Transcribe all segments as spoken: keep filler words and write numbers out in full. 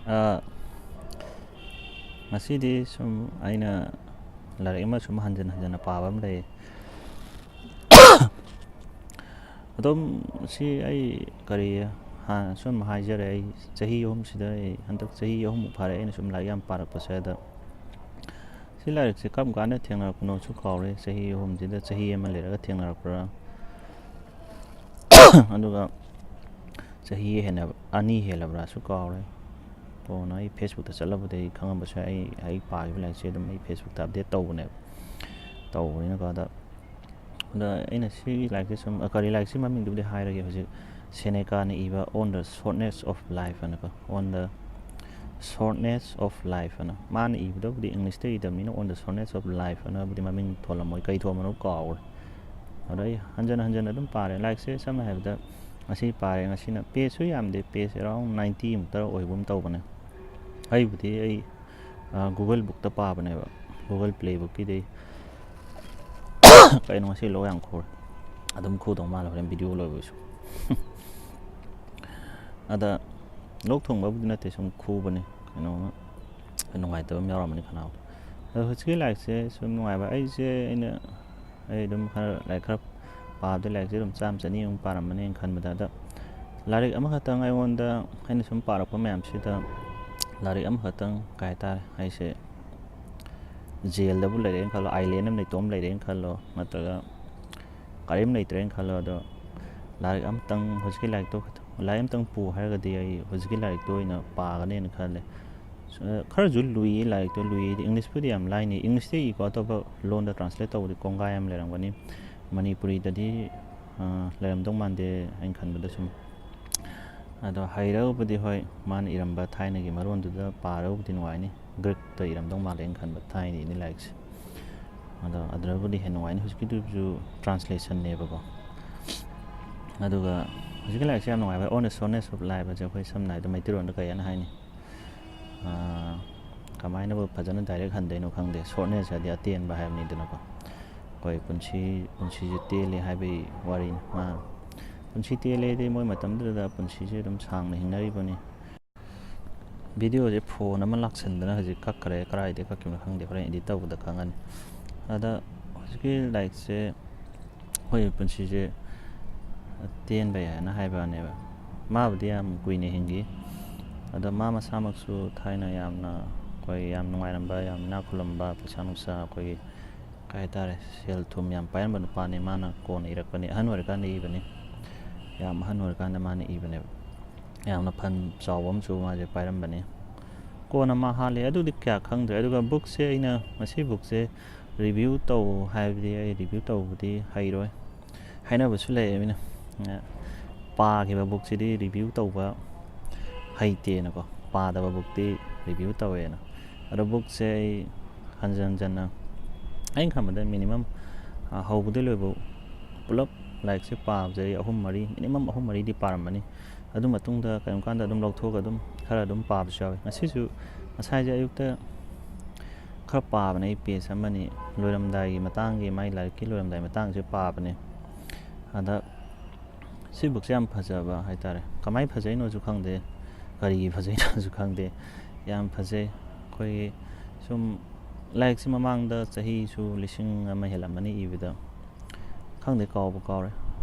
ꯑ, ꯉꯁꯤꯗꯤ ꯁꯨꯝ ꯑꯩꯅ ꯂꯥꯏꯔꯤꯛ ꯑꯃ ꯁꯨꯝ ꯍꯟꯖꯟ ꯍꯟꯖꯟꯅ ꯄꯥꯕ ꯑꯃ ꯂꯩ꯫ ꯑꯗꯨꯝ ꯁꯤ ꯑꯩ ꯀꯔꯤ ꯍꯥꯟꯅ ꯁꯨꯝ ꯍꯥꯏꯖꯔꯦ, ꯑꯩ ꯆꯍꯤ ꯑꯍꯨꯝꯁꯤꯗ, ꯑꯩ ꯍꯟꯗꯛ ꯆꯍꯤ ꯑꯍꯨꯝꯃꯨꯛ ꯐꯥꯔꯦ ꯑꯩꯅ ꯁꯨꯝ ꯂꯥꯏꯔꯤꯛ ꯌꯥꯝ ꯄꯥꯔꯛꯄꯁꯦ꯫ ꯑꯗ ꯁꯤ ꯂꯥꯏꯔꯤꯛꯁꯦ ꯀꯔꯝ ꯀꯥꯟꯗ ꯊꯦꯡꯅꯔꯛꯄꯅꯣꯁꯨ ꯀꯥꯎꯔꯦ, ꯆꯍꯤ ꯑꯍꯨꯝꯁꯤꯗ ꯆꯍꯤ ꯑꯃ ꯂꯩꯔꯒ ꯊꯦꯡꯅꯔꯛꯄ꯭ꯔꯥ, ꯑꯗꯨꯒ ꯆꯍꯤ ꯍꯦꯟꯅ ꯑꯅꯤ ꯍꯦꯜꯂꯕ꯭ꯔꯥꯁꯨ ꯀꯥꯎꯔꯦ꯫ ꯀꯣꯟꯅ ꯑꯩ ꯐꯦꯁꯕꯨꯛꯇ ꯆꯠꯂꯕꯗꯤ ꯑꯩ ꯈꯪꯉꯝꯕꯁꯨ ꯌꯥꯏ꯫ ꯑꯩ, ꯑꯩ ꯄꯥꯈꯤꯕ ꯂꯥꯏꯔꯤꯛꯁꯦ ꯑꯗꯨꯝ ꯑꯩ ꯐꯦꯁꯕꯨꯛꯇ ꯑꯞꯗꯦꯠ ꯇꯧꯕꯅꯦꯕ, ꯇꯧꯕꯅꯤꯅꯀꯣ꯫ ꯑꯗ, ꯑꯗ ꯑꯩꯅ ꯁꯤꯒꯤ ꯂꯥꯏꯔꯤꯛꯁꯦ ꯁꯨꯝ, ꯑ, ꯀꯔꯤ ꯂꯥꯏꯔꯤꯛꯁꯤ ꯃꯃꯤꯡꯗꯨꯕꯨꯗꯤ ꯍꯥꯏꯔꯒꯦ ꯍꯧꯖꯤꯛ, ꯁꯦꯅꯦꯀꯥꯅ ꯏꯕ On the Shortness of Life ꯍꯥꯏꯅꯀꯣ, On the Shortness of Life ꯍꯥꯏꯅ꯫ ꯃꯥꯅ ꯏꯕꯗꯕꯨꯗꯤ ꯏꯪꯂꯤꯁꯇ ꯏꯗꯕꯅꯤꯅ On the Shortness of Life ꯍꯥꯏꯅꯕꯨꯗꯤ ꯃꯃꯤꯡ ꯊꯣꯜꯂꯝꯃꯣꯏ, ꯀꯩ ꯊꯣꯟꯕꯅꯣ ꯀꯥꯎꯈ꯭ꯔꯦ꯫ ꯑꯗ ꯑꯩ ꯍꯟꯖꯟ ꯍꯟꯖꯟ ꯑꯗꯨꯝ ꯄꯥꯔꯦ ꯂꯥꯏꯔꯤꯛꯁꯦ꯫ ꯁꯝꯅ ꯍꯥꯏꯔꯕꯗ ꯉꯁꯤ ꯄꯥꯔꯦ, ꯉꯁꯤꯅ ꯄꯦꯖꯁꯨ ꯌꯥꯝꯗꯦ, ꯄꯦꯖ around ninety ꯃꯨꯛꯇ ꯑꯣꯏꯕꯒꯨꯝ ꯇꯧꯕꯅꯦ꯫ ꯑꯩꯕꯨꯗꯤ ꯑꯩ, ꯑ, Google Bookꯇ ꯄꯥꯕꯅꯦꯕ, Google Play Bookꯀꯤꯗꯤ꯫ ꯀꯩꯅꯣ ꯉꯁꯤ ꯂꯣꯛ ꯌꯥꯝ ꯈꯨꯔꯦ, ꯑꯗꯨꯝ ꯈꯨꯗꯧ ꯃꯥꯜꯂꯦ ꯍꯣꯔꯦꯟ ꯚꯤꯗꯤꯑꯣ ꯂꯣꯏꯕꯁꯨ꯫ ꯑꯗ ꯂꯣꯛ ꯊꯨꯡꯕꯕꯨꯗꯤ ꯅꯠꯇꯦ, ꯁꯨꯝ ꯈꯨꯕꯅꯤ, ꯀꯩꯅꯣꯝꯃ ꯅꯨꯡꯉꯥꯏꯇꯕ ꯑꯃ ꯌꯥꯎꯔꯝꯃꯅꯤ ꯈꯅꯥꯎꯗ꯫ ꯑꯗꯣ ꯍꯧꯖꯤꯛꯀꯤ ꯂꯥꯏꯔꯤꯛꯁꯦ ꯁꯨꯝ ꯅꯨꯡꯉꯥꯏꯕ, ꯑꯩꯁꯦ ꯑꯩꯅ, ꯑꯩ ꯑꯗꯨꯝ ꯈꯔ ꯂꯥꯏꯔꯤꯛ ꯈꯔ ꯄꯥꯕꯗ ꯂꯥꯏꯔꯤꯛꯁꯦ ꯑꯗꯨꯝ ꯆꯥꯝꯃ ꯆꯅꯤ ꯑꯃꯨꯛ ꯄꯥꯔꯝꯃꯅꯤꯅ ꯈꯟꯕꯗ, ꯑꯗ ꯂꯥꯏꯔꯤꯛ ꯑꯃꯈꯛꯇꯪ ꯑꯩꯉꯣꯟꯗ, ꯑꯩꯅ ꯁꯨꯝ ꯄꯥꯔꯛꯄ ꯃꯌꯥꯝꯁꯤꯗ ꯂꯥꯏꯔꯤꯛ ꯑꯃꯈꯛꯇꯪ ꯀꯩ ꯍꯥꯏꯇꯥꯔꯦ, ꯑꯩꯁꯦ ꯖꯦꯜꯗꯕꯨ ꯂꯩꯔꯦꯅ ꯈꯜꯂꯣ, ꯑꯥꯏꯂꯦꯟ ꯑꯃ ꯏꯇꯣꯝ ꯂꯩꯔꯦꯅ ꯈꯜꯂꯣ, ꯅꯠꯇ꯭ꯔꯒ ꯀꯔꯤꯝ ꯂꯩꯇ꯭ꯔꯦꯅ ꯈꯜꯂꯣ, ꯑꯗꯣ ꯂꯥꯏꯔꯤꯛ ꯑꯃꯇꯪ, ꯍꯧꯖꯤꯛꯀꯤ ꯂꯥꯏꯔꯤꯛꯇꯣ ꯈꯛꯇꯪ, ꯂꯥꯏꯔꯤꯛ ꯑꯃꯇꯪ ꯄꯨ ꯍꯥꯏꯔꯒꯗꯤ ꯑꯩ ꯍꯧꯖꯤꯛꯀꯤ ꯂꯥꯏꯔꯤꯛꯇꯣ ꯑꯣꯏꯅ ꯄꯥꯒꯅꯦꯅ ꯈꯜꯂꯦ꯫ ꯑ, ꯈꯔꯁꯨ ꯂꯨꯏꯌꯦ ꯂꯥꯏꯔꯤꯛꯇꯣ, ꯂꯨꯏꯌꯦꯗꯤ ꯏꯪꯂꯤꯁꯄꯨꯗꯤ ꯌꯥꯝ ꯂꯥꯏꯅꯤ, ꯏꯪꯂꯤꯁꯇ ꯏꯀꯣ, ꯑꯇꯣꯞꯄ ꯂꯣꯟꯗ ꯇ꯭ꯔꯥꯟꯁꯂꯦꯠ ꯇꯧꯕꯗꯤ ꯀꯣꯡꯒꯥꯏ ꯑꯃ ꯂꯩꯔꯝꯒꯅꯤ꯫ ꯃꯅꯤꯄꯨꯔꯤꯗꯗꯤ, ꯑ, ꯂꯩꯔꯝꯗꯧ ꯃꯥꯟꯗꯦ ꯑꯩꯅ ꯈꯟꯕꯗ ꯁꯨꯝ꯫ ꯑꯗꯣ ꯍꯩꯔꯒꯕꯨꯗꯤ ꯍꯣꯏ, ꯃꯥꯅ ꯏꯔꯝꯕ ꯊꯥꯏꯅꯒꯤ ꯃꯔꯣꯟꯗꯨꯗ ꯄꯥꯔꯒꯕꯨꯗꯤ ꯅꯨꯡꯉꯥꯏꯅꯤ꯫ ꯒ꯭ꯔꯤꯛꯇ ꯏꯔꯝꯗꯧ ꯃꯥꯜꯂꯦ ꯑꯩꯅ ꯈꯟꯕ ꯊꯥꯏꯅꯒꯤꯅꯤ ꯂꯥꯏꯔꯤꯛꯁꯦ꯫ ꯑꯗꯣ ꯑꯗꯨꯗꯕꯨꯗꯤ ꯍꯦꯟꯅ ꯅꯨꯡꯉꯥꯏꯅꯤ꯫ ꯍꯧꯖꯤꯛꯀꯤꯗꯨꯁꯨ ꯇ꯭ꯔꯥꯟꯁꯂꯦꯁꯟꯅꯦꯕꯀꯣ꯫ ꯑꯗꯨꯒ ꯍꯧꯖꯤꯛꯀꯤ ꯂꯥꯏꯔꯤꯛꯁꯦ ꯌꯥꯝ ꯅꯨꯡꯉꯥꯏꯕ, On the Shortness of Life ꯍꯥꯏꯁꯦ ꯑꯩꯈꯣꯏ ꯁꯝꯅ ꯍꯥꯏꯔꯕꯗ ꯃꯩꯇꯩꯂꯣꯟꯗ ꯀꯩ ꯍꯥꯏꯅ ꯍꯥꯏꯅꯤ? ꯑꯥ, ꯀꯃꯥꯏꯅꯕꯨ ꯐꯖꯅ ꯗꯥꯏꯔꯦꯛ ꯍꯟꯗꯣꯏꯅꯣ ꯈꯪꯗꯦ꯫ ꯁꯣꯔꯠꯅꯦꯁ ꯍꯥꯏꯗꯤ ꯑꯇꯦꯟꯕ ꯍꯥꯏꯕꯅꯤꯗꯅꯀꯣ꯫ ꯑꯩꯈꯣꯏ ꯄꯨꯟꯁꯤ, ꯄꯨꯟꯁꯤꯁꯦ ꯇꯦꯜꯂꯤ ꯍꯥꯏꯕꯒꯤ ꯋꯥꯔꯤꯅꯤ꯫ ꯃꯥ ꯄꯨꯟꯁꯤ ꯇꯦꯜꯂꯦꯗꯤ ꯃꯣꯏ ꯃꯇꯝꯗꯨꯗ ꯄꯨꯟꯁꯤꯁꯦ ꯑꯗꯨꯝ ꯁꯥꯡꯅ ꯍꯤꯡꯅꯔꯤꯕꯅꯤ꯫ ꯚꯤꯗꯤꯑꯣꯁꯦ ꯐꯣꯟ ꯑꯃ ꯂꯥꯛꯁꯟꯗꯅ ꯍꯧꯖꯤꯛ ꯀꯛꯈ꯭ꯔꯦ꯫ ꯀꯗꯥꯏꯗ ꯀꯛꯈꯤꯕꯅꯣ ꯈꯪꯗꯦ, ꯍꯣꯔꯦꯟ ꯏꯗꯤꯠ ꯇꯧꯕꯗ ꯈꯪꯉꯅꯤ꯫ ꯑꯗ ꯍꯧꯖꯤꯛꯀꯤ ꯂꯥꯏꯔꯤꯛꯁꯦ ꯑꯩꯈꯣꯏ ꯄꯨꯟꯁꯤꯁꯦ ꯇꯦꯟꯕ ꯌꯥꯏꯅ ꯍꯥꯏꯕꯅꯦꯕ꯫ ꯃꯥꯕꯨꯗꯤ ꯌꯥꯝ ꯀꯨꯏꯅ ꯍꯤꯡꯈꯤ꯫ ꯑꯗꯣ ꯃꯥ ꯃꯁꯥꯃꯛꯁꯨ ꯊꯥꯏꯅ ꯌꯥꯝꯅ ꯑꯩꯈꯣꯏ ꯌꯥꯝ ꯅꯨꯡꯉꯥꯏꯔꯝꯕ, ꯌꯥꯝ ꯏꯅꯥꯛ ꯈꯨꯜꯂꯝꯕ, ꯄꯩꯁꯥ ꯅꯨꯡꯁꯥ ꯑꯩꯈꯣꯏꯒꯤ ꯀꯩ ꯍꯥꯏꯇꯥꯔꯦ, ꯁꯦꯜ ꯊꯨꯝ ꯌꯥꯝ ꯄꯥꯏꯔꯝꯕ ꯅꯨꯄꯥꯅꯤ꯫ ꯃꯥꯅ ꯀꯣꯟꯅ ꯏꯔꯛꯄꯅꯤ, ꯑꯍꯟ ꯑꯣꯏꯔꯀꯥꯟꯗ ꯏꯕꯅꯤ꯫ ꯌꯥꯝ ꯑꯍꯟ ꯑꯣꯏꯔꯀꯥꯟꯗ ꯃꯥꯅ ꯏꯕꯅꯦꯕ꯫ ꯌꯥꯝꯅ ꯐꯟ ꯆꯥꯎꯕ ꯑꯃꯁꯨ ꯃꯥꯁꯦ ꯄꯥꯏꯔꯝꯕꯅꯤ꯫ ꯀꯣꯟꯅ ꯃꯥ ꯍꯥꯠꯂꯦ, ꯑꯗꯨꯗꯤ ꯀꯌꯥ ꯈꯪꯗ꯭ꯔꯦ꯫ ꯑꯗꯨꯒ ꯕꯨꯛꯁꯦ, ꯑꯩꯅ ꯃꯁꯤ ꯕꯨꯛꯁꯦ ꯔꯤꯚ꯭ꯌꯨ ꯇꯧ ꯍꯥꯏꯕꯗꯤ ꯑꯩ ꯔꯤꯚ꯭ꯌꯨ ꯇꯧꯕꯗꯤ ꯍꯩꯔꯣꯏ꯫ ꯍꯥꯏꯅꯕꯁꯨ ꯂꯩꯌꯦ ꯃꯤꯅ, ꯑ, ꯄꯥꯈꯤꯕ ꯕꯨꯛꯁꯤꯗꯤ ꯔꯤꯚ꯭ꯌꯨ ꯇꯧꯕ ꯍꯩꯇꯦꯅꯀꯣ, ꯄꯥꯗꯕ ꯕꯨꯛꯇꯤ ꯔꯤꯚ꯭ꯌꯨ ꯇꯧꯋꯦꯅ꯫ ꯑꯗꯣ ꯕꯨꯛꯁꯦ ꯑꯩ ꯍꯟꯖꯟ ꯍꯟꯖꯟꯅ, ꯑꯩꯅ ꯈꯟꯕꯗ ꯃꯤꯅꯤꯃꯝ, ꯑ, ꯍꯧꯕꯗꯩ ꯂꯣꯏꯕꯧ ꯄꯨꯂꯞ ꯂꯥꯏꯔꯤꯛꯁꯦ ꯄꯥꯕꯁꯦ ꯑꯩ ꯑꯍꯨꯝ ꯃꯔꯤ, ꯃꯤꯅꯤꯃꯝ ꯑꯍꯨꯝ ꯃꯔꯤꯗꯤ ꯄꯥꯔꯝꯃꯅꯤ꯫ ꯑꯗꯨ ꯃꯇꯨꯡꯗ ꯀꯔꯤꯒꯨꯝꯕ ꯀꯥꯟꯗ ꯑꯗꯨꯝ ꯂꯧꯊꯣꯛꯑꯒ ꯑꯗꯨꯝ ꯈꯔ ꯑꯗꯨꯝ ꯄꯥꯕꯁꯨ ꯌꯥꯎꯋꯤ꯫ ꯉꯁꯤꯁꯨ, ꯉꯁꯥꯏꯁꯦ ꯑꯌꯨꯛꯇ ꯈꯔ ꯄꯥꯕꯅꯦ ꯑꯩ, ꯄꯦꯖ ꯑꯃꯅꯤ, ꯂꯣꯏꯔꯝꯗꯥꯏꯒꯤ ꯃꯇꯥꯡꯒꯤ, ꯃꯥꯏ ꯂꯥꯏꯔꯤꯛꯀꯤ ꯂꯣꯏꯔꯝꯗꯥꯏ ꯃꯇꯥꯡꯁꯦ ꯄꯥꯕꯅꯦ꯫ ꯑꯗ ꯁꯤ ꯕꯨꯛꯁꯦ ꯌꯥꯝ ꯐꯖꯕ ꯍꯥꯏꯇꯥꯔꯦ꯫ ꯀꯃꯥꯏꯅ ꯐꯖꯩꯅꯣꯁꯨ ꯈꯪꯗꯦ, ꯀꯔꯤꯒꯤ ꯐꯖꯩꯅꯣꯁꯨ ꯈꯪꯗꯦ꯫ ꯌꯥꯝ ꯐꯖꯩ꯫ ꯑꯩꯈꯣꯏꯒꯤ ꯁꯨꯝ ꯂꯥꯏꯔꯤꯛꯁꯦ ꯃꯃꯥꯡꯗ ꯆꯍꯤꯁꯨ ꯂꯤꯁꯤꯡ ꯑꯃ ꯍꯦꯜꯂꯝꯃꯅꯤ ꯏꯕꯗ, ꯈꯪꯗꯦ, ꯀꯥꯎꯕꯨ ꯀꯥꯎꯔꯦ꯫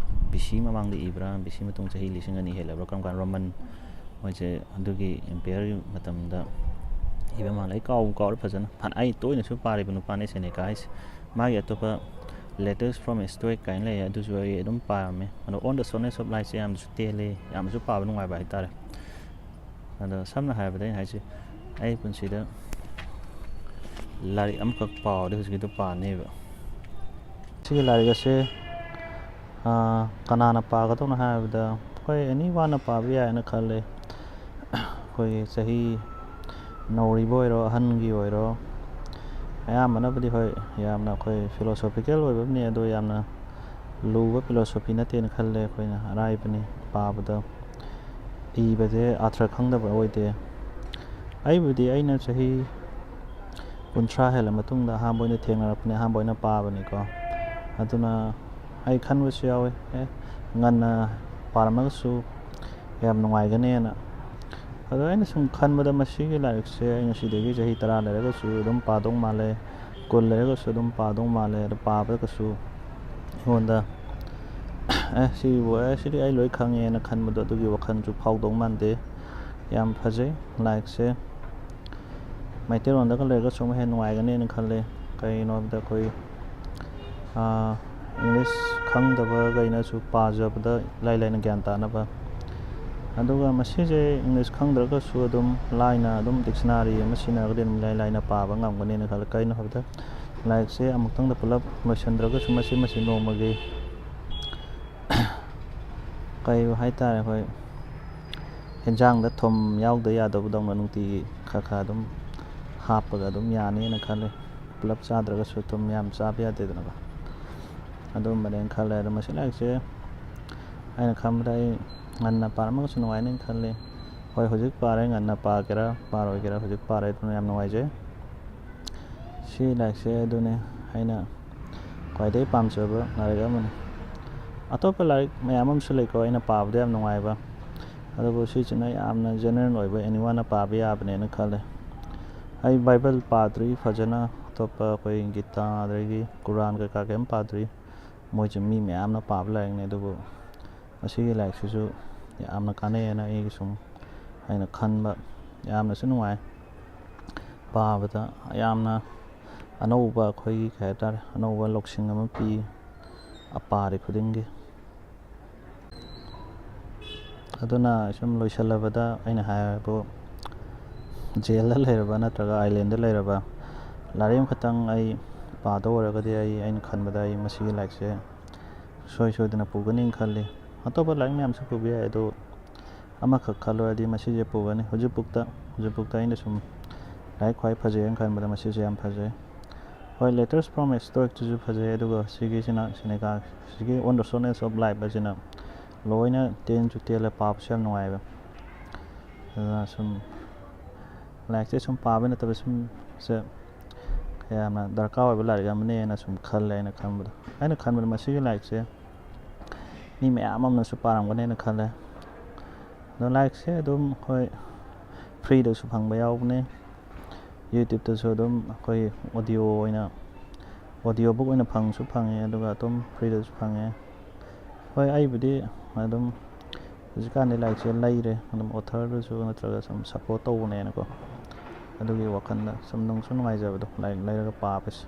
ꯕꯤ ꯁꯤ ꯃꯃꯥꯡꯗ ꯏꯕ꯭ꯔꯥ, ꯕꯤ ꯁꯤ ꯃꯇꯨꯡ ꯆꯍꯤ ꯂꯤꯁꯤꯡ ꯑꯅꯤ ꯍꯦꯜꯂꯕ꯭ꯔꯥ, ꯀꯔꯝ ꯀꯥꯟ ꯔꯣꯃꯟ ꯃꯣꯏꯁꯦ ꯑꯗꯨꯒꯤ ꯏꯝꯄꯤꯌꯔꯒꯤ ꯃꯇꯝꯗ ꯏꯕ ꯃꯥꯜꯂꯦ꯫ ꯑꯩ ꯀꯥꯎꯕꯨ ꯀꯥꯎꯔꯦ ꯐꯖꯅ꯫ ꯐꯅ-, ꯑꯩ ꯇꯣꯏꯅꯁꯨ ꯄꯥꯔꯤꯕ ꯅꯨꯄꯥꯅꯦ ꯁꯦꯅꯦꯀꯥ ꯍꯥꯏꯁꯦ꯫ ꯃꯥꯒꯤ ꯑꯇꯣꯞꯄ Letters from a Stoic ꯀꯥꯏꯅ ꯂꯩꯌꯦ, ꯑꯗꯨꯁꯨ ꯑꯩ ꯑꯗꯨꯝ ꯄꯥꯔꯝꯃꯦ꯫ ꯑꯗꯣ On the Soreness of Lifeꯁꯦ ꯌꯥꯝꯅꯁꯨ ꯇꯦꯜꯂꯦ, ꯌꯥꯝꯅꯁꯨ ꯄꯥꯕ ꯅꯨꯡꯉꯥꯏꯕ ꯍꯥꯏꯇꯥꯔꯦ꯫ ꯑꯗꯣ ꯁꯝꯅ ꯍꯥꯏꯔꯕꯗ ꯑꯩꯅ ꯍꯥꯏꯁꯦ, ꯑꯩ ꯄꯨꯟꯁꯤꯗ ꯂꯥꯏꯔꯤꯛ ꯑꯃꯈꯛ ꯄꯥꯎꯔꯗꯤ ꯍꯧꯖꯤꯛꯀꯤꯗꯣ ꯄꯥꯅꯦꯕ꯫ ꯁꯤꯒꯤ ꯂꯥꯏꯔꯤꯛ ꯑꯁꯦ, ꯑꯥ, ꯀꯅꯥꯅ ꯄꯥꯒꯗꯧꯅꯣ ꯍꯥꯏꯕꯗ, ꯑꯩꯈꯣꯏ anyone ꯄꯥꯕ ꯌꯥꯏꯅ ꯈꯜꯂꯦ꯫ ꯑꯩꯈꯣꯏꯒꯤ ꯆꯍꯤ ꯅꯧꯔꯤꯕ ꯑꯣꯏꯔꯣ, ꯑꯍꯟꯒꯤ ꯑꯣꯏꯔꯣ, ꯑꯌꯥꯝꯕꯅꯕꯨꯗꯤ ꯍꯣꯏ, ꯌꯥꯝꯅ ꯑꯩꯈꯣꯏ philosophical ꯑꯣꯏꯕ ꯑꯃꯅꯤ, ꯑꯗꯣ ꯌꯥꯝꯅ ꯂꯨꯕ philosophy ꯅꯠꯇꯦꯅ ꯈꯜꯂꯦ ꯑꯩꯈꯣꯏꯅ꯫ ꯑꯔꯥꯏꯕꯅꯤ ꯄꯥꯕꯗ, ꯏꯕꯁꯦ ꯑꯥꯔꯊ ꯈꯪꯗꯕ ꯑꯣꯏꯗꯦ꯫ ꯑꯩꯕꯨꯗꯤ ꯑꯩꯅ ꯆꯍꯤ ꯀꯨꯟꯊ꯭ꯔꯥ ꯍꯦꯜꯂ ꯃꯇꯨꯡꯗ ꯑꯍꯥꯟꯕ ꯑꯣꯏꯅ ꯊꯦꯡꯅꯔꯛꯄꯅꯦ, ꯑꯍꯥꯟꯕ ꯑꯣꯏꯅ ꯄꯥꯕꯅꯤꯀꯣ꯫ ꯑꯗꯨꯅ ꯑꯩ ꯈꯟꯕꯁꯨ ꯌꯥꯎꯋꯦ, ꯑꯦ, ꯉꯟꯅ ꯄꯥꯔꯝꯃꯒꯁꯨ ꯌꯥꯝ ꯅꯨꯡꯉꯥꯏꯒꯅꯦꯅ꯫ ꯑꯗꯣ ꯑꯩꯅ ꯁꯨꯝ ꯈꯟꯕꯗ ꯃꯁꯤꯒꯤ ꯂꯥꯏꯔꯤꯛꯁꯦ ꯑꯩ ꯉꯁꯤꯗꯒꯤ ꯆꯍꯤ ꯇꯔꯥ ꯂꯩꯔꯒꯁꯨ ꯑꯗꯨꯝ ꯄꯥꯗꯧ ꯃꯥꯜꯂꯦ, ꯀꯨꯟ ꯂꯩꯔꯒꯁꯨ ꯑꯗꯨꯝ ꯄꯥꯗꯧ ꯃꯥꯜꯂꯦ꯫ ꯑꯗꯣ ꯄꯥꯕꯗ ꯀꯩꯁꯨ ꯑꯩꯉꯣꯟꯗ "ꯑꯦ, ꯁꯤꯕꯨ, ꯑꯦ, ꯁꯤꯗꯤ ꯑꯩ ꯂꯣꯏ ꯈꯪꯉꯦꯅ" ꯈꯟꯕꯗꯣ ꯑꯗꯨꯒꯤ ꯋꯥꯈꯜꯁꯨ ꯐꯥꯎꯗꯧ ꯃꯥꯟꯗꯦ꯫ ꯌꯥꯝ ꯐꯖꯩ ꯂꯥꯏꯔꯤꯛꯁꯦ꯫ ꯃꯩꯇꯩꯂꯣꯟꯗꯒ ꯂꯩꯔꯒꯁꯨ ꯑꯃꯨꯛ ꯍꯦꯟꯅ ꯅꯨꯡꯉꯥꯏꯒꯅꯦꯅ ꯈꯜꯂꯦ꯫ ꯀꯩꯒꯤꯅꯣ ꯍꯥꯏꯕꯗ ꯑꯩꯈꯣꯏ, ꯑꯥ, ꯏꯪꯂꯤꯁ ꯈꯪꯗꯕꯈꯩꯅꯁꯨ ꯄꯥꯖꯕꯗ ꯏꯂꯥꯏ ꯂꯥꯏꯅ ꯒ꯭ꯌꯥꯟ ꯇꯥꯅꯕ꯫ ꯑꯗꯨꯒ ꯃꯁꯤꯁꯦ ꯏꯪꯂꯤꯁ ꯈꯪꯗ꯭ꯔꯒꯁꯨ ꯑꯗꯨꯝ ꯂꯥꯏꯅ ꯑꯗꯨꯝ ꯗꯤꯛꯁꯅꯥꯔꯤ ꯑꯃ ꯁꯤꯖꯤꯟꯅꯔꯒꯗꯤ ꯑꯗꯨꯝ ꯏꯂꯥꯏ ꯂꯥꯏꯅ ꯄꯥꯕ ꯉꯝꯒꯅꯦꯅ ꯈꯜꯂꯦ꯫ ꯀꯩꯒꯤꯅꯣ ꯍꯥꯏꯕꯗ ꯂꯥꯏꯔꯤꯛꯁꯦ ꯑꯃꯨꯛꯇꯪꯗ ꯄꯨꯂꯞ ꯂꯣꯏꯁꯤꯟꯗ꯭ꯔꯒꯁꯨ ꯃꯆꯦꯠ ꯃꯆꯦꯠ ꯅꯣꯡꯃꯒꯤ ꯀꯩ ꯍꯥꯏꯇꯥꯔꯦ, ꯑꯩꯈꯣꯏ ꯍꯦꯟꯖꯥꯡꯗ ꯊꯨꯝ ꯌꯥꯎꯗ ꯌꯥꯗꯕꯗꯧꯅ ꯅꯨꯡꯇꯤꯒꯤ ꯈꯔ ꯈꯔ ꯑꯗꯨꯝ ꯍꯥꯞꯄꯒ ꯑꯗꯨꯝ ꯌꯥꯅꯤꯅ ꯈꯜꯂꯤ꯫ ꯄꯨꯂꯞ ꯆꯥꯗ꯭ꯔꯒꯁꯨ ꯊꯨꯝ ꯌꯥꯝ ꯆꯥꯕ ꯌꯥꯗꯦꯗꯅꯀꯣ꯫ ꯑꯗꯨꯒꯨꯝꯕꯅꯦꯅ ꯈꯜꯂꯦ꯫ ꯑꯗꯣ ꯃꯁꯤ ꯂꯥꯏꯔꯤꯛꯁꯦ ꯑꯩꯅ ꯈꯟꯕꯗ ꯑꯩ ꯉꯟꯅ ꯄꯥꯔꯝꯃꯒꯁꯨ ꯅꯨꯡꯉꯥꯏꯅꯦꯅ ꯈꯜꯂꯤ꯫ ꯍꯣꯏ, ꯍꯧꯖꯤꯛ ꯄꯥꯔꯦ, ꯉꯟꯅ ꯄꯥꯒꯦꯔꯥ ꯄꯥꯔꯣꯏꯒꯦꯔꯥ, ꯍꯧꯖꯤꯛ ꯄꯥꯔꯦ, ꯑꯗꯨꯅ ꯌꯥꯝ ꯅꯨꯡꯉꯥꯏꯖꯩ꯫ ꯁꯤ ꯂꯥꯏꯔꯤꯛꯁꯦ ꯑꯗꯨꯅꯤ ꯑꯩꯅ ꯈ꯭ꯋꯥꯏꯗꯒꯤ ꯄꯥꯝꯖꯕ ꯂꯥꯏꯔꯤꯛ ꯑꯃꯅꯤ꯫ ꯑꯇꯣꯞꯄ ꯂꯥꯏꯔꯤꯛ ꯃꯌꯥꯝ ꯑꯃꯁꯨ ꯂꯩꯀꯣ, ꯑꯩꯅ ꯄꯥꯕꯗ ꯌꯥꯝ ꯅꯨꯡꯉꯥꯏꯕ, ꯑꯗꯨꯕꯨ ꯁꯤꯁꯤꯅ ꯌꯥꯝꯅ ꯖꯦꯅꯔꯦꯜ ꯑꯣꯏꯕ, ꯑꯦꯅꯤꯋꯥꯟꯅ ꯄꯥꯕ ꯌꯥꯕꯅꯦꯅ ꯈꯜꯂꯦ꯫ ꯑꯩ ꯕꯥꯏꯕꯜ ꯄꯥꯗ꯭ꯔꯤ ꯐꯖꯅ, ꯑꯇꯣꯞꯄ ꯑꯩꯈꯣꯏ ꯒꯤꯇꯥ ꯑꯗꯒꯤ ꯀꯨꯔꯥꯟ ꯀꯩꯀꯥ ꯀꯩꯝ ꯄꯥꯗ꯭ꯔꯤ꯫ ꯃꯣꯏꯁꯦ ꯃꯤ ꯃꯌꯥꯝꯅ ꯄꯥꯕ ꯂꯥꯏꯔꯤꯛꯅꯤ, ꯑꯗꯨꯕꯨ ꯃꯁꯤꯒꯤ ꯂꯥꯏꯔꯤꯛꯁꯤꯁꯨ ꯌꯥꯝꯅ ꯀꯥꯟꯅꯩꯑꯅ ꯑꯩꯒꯤ ꯁꯨꯝ ꯑꯩꯅ ꯈꯟꯕ, ꯌꯥꯝꯅꯁꯨ ꯅꯨꯡꯉꯥꯏ ꯄꯥꯕꯗ꯫ ꯌꯥꯝꯅ ꯑꯅꯧꯕ ꯑꯩꯈꯣꯏꯒꯤ ꯀꯩ ꯍꯥꯏꯇꯥꯔꯦ, ꯑꯅꯧꯕ ꯂꯧꯁꯤꯡ ꯑꯃ ꯄꯤ ꯑꯄꯥꯔꯤ ꯈꯨꯗꯤꯡꯒꯤ꯫ ꯑꯗꯨꯅ ꯁꯨꯝ ꯂꯣꯏꯁꯤꯜꯂꯕꯗ ꯑꯩꯅ ꯍꯥꯏꯕꯨ, ꯖꯦꯜꯗ ꯂꯩꯔꯕ ꯅꯠꯇ꯭ꯔꯒ ꯑꯥꯏꯂꯦꯟꯗ ꯂꯩꯔꯕ ꯂꯥꯏꯔꯤꯛ ꯑꯃꯈꯛꯇꯪ ꯑꯩ ꯄꯥꯗꯧ ꯑꯣꯏꯔꯒꯗꯤ ꯑꯩ, ꯑꯩꯅ ꯈꯟꯕꯗ ꯑꯩ ꯃꯁꯤꯒꯤ ꯂꯥꯏꯔꯤꯛꯁꯦ ꯁꯨꯡꯁꯣꯏ ꯁꯣꯏꯗꯅ ꯄꯨꯒꯅꯤ ꯈꯜꯂꯤ꯫ ꯑꯇꯣꯞꯄ ꯂꯥꯏꯔꯤꯛ ꯃꯌꯥꯝꯁꯨ ꯄꯨꯕ ꯌꯥꯏ, ꯑꯗꯨ ꯑꯃꯈꯛ ꯈꯜꯂꯨꯔꯗꯤ ꯃꯁꯤꯁꯦ ꯄꯨꯒꯅꯤ꯫ ꯍꯧꯖꯤꯛ ꯄꯨꯛꯇ, ꯍꯧꯖꯤꯛ ꯄꯨꯛꯇ ꯑꯩꯅ ꯁꯨꯝ ꯂꯥꯏꯔꯤꯛ ꯈ꯭ꯋꯥꯏ ꯐꯖꯩꯅ ꯈꯟꯕꯗ ꯃꯁꯤꯁꯦ ꯌꯥꯝ ꯐꯖꯩ꯫ ꯍꯣꯏ, Letters from a Stoicꯇꯨꯁꯨ ꯐꯖꯩ, ꯑꯗꯨꯒ ꯁꯤꯒꯤꯁꯤꯅ ꯁꯦꯅꯦꯀꯥ, ꯁꯤꯒꯤ On the Shortness of Life ꯑꯁꯤꯅ ꯂꯣꯏꯅ ꯇꯦꯟꯁꯨ ꯇꯦꯜꯂꯦ, ꯄꯥꯕꯁꯨ ꯌꯥꯝ ꯅꯨꯡꯉꯥꯏꯕ꯫ ꯑꯗꯨꯅ ꯁꯨꯝ ꯂꯥꯏꯔꯤꯛꯁꯦ ꯁꯨꯝ ꯄꯥꯕ ꯅꯠꯇꯕ ꯁꯨꯝ ꯁꯦ ꯌꯥꯝꯅ ꯗꯔꯀꯥꯔ ꯑꯣꯏꯕ ꯂꯥꯏꯔꯤꯛ ꯑꯃꯅꯦꯅ ꯁꯨꯝ ꯈꯜꯂꯦ ꯑꯩꯅ ꯈꯟꯕꯗ꯫ ꯑꯩꯅ ꯈꯟꯕꯗ ꯃꯁꯤꯒꯤ ꯂꯥꯏꯔꯤꯛꯁꯦ ꯃꯤ ꯃꯌꯥꯝ ꯑꯃꯅꯁꯨ ꯄꯥꯔꯝꯒꯅꯦꯅ ꯈꯜꯂꯦ꯫ ꯑꯗꯣ ꯂꯥꯏꯔꯤꯛꯁꯦ ꯑꯗꯨꯝ, ꯍꯣꯏ, ꯐ꯭ꯔꯤꯗꯁꯨ ꯐꯪꯕ ꯌꯥꯎꯕꯅꯦ꯫ ꯌꯨꯇ꯭ꯌꯨꯕꯇꯁꯨ ꯑꯗꯨꯝ ꯑꯩꯈꯣꯏ ꯑꯣꯗꯤꯑꯣ ꯑꯣꯏꯅ, ꯑꯣꯗꯤꯑꯣ ꯕꯨꯛ ꯑꯣꯏꯅ ꯐꯪꯁꯨ ꯐꯪꯉꯦ, ꯑꯗꯨꯒ ꯑꯗꯨꯝ ꯐ꯭ꯔꯤꯗꯁꯨ ꯐꯪꯉꯦ꯫ ꯍꯣꯏ, ꯑꯩꯕꯨꯗꯤ ꯑꯗꯨꯝ ꯍꯧꯖꯤꯛꯀꯥꯟꯗꯤ ꯂꯥꯏꯔꯤꯛꯁꯦ ꯂꯩꯔꯦ, ꯑꯗꯨꯝ ꯑꯣꯊꯔꯗꯨꯁꯨ ꯅꯠꯇ꯭ꯔꯒ ꯁꯨꯝ ꯁꯞꯄꯣꯔꯠ ꯇꯧꯕꯅꯦꯅꯀꯣ, ꯑꯗꯨꯒꯤ ꯋꯥꯈꯜꯗ ꯁꯨꯝ ꯅꯨꯡꯁꯨ ꯅꯨꯡꯉꯥꯏꯖꯕꯗꯣ, ꯂꯥꯏꯔꯤꯛ ꯂꯩꯔꯒ ꯄꯥꯕꯁꯦ꯫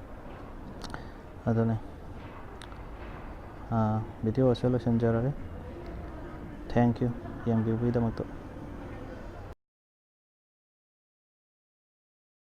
ꯑꯗꯨꯅꯦ꯫ ꯚꯤꯗꯤꯑꯣ ꯑꯁꯤ ꯂꯣꯏꯁꯤꯟꯖꯔꯒꯦ꯫ Thank you, ꯌꯦꯡꯕꯤꯕꯒꯤꯗꯃꯛꯇ꯫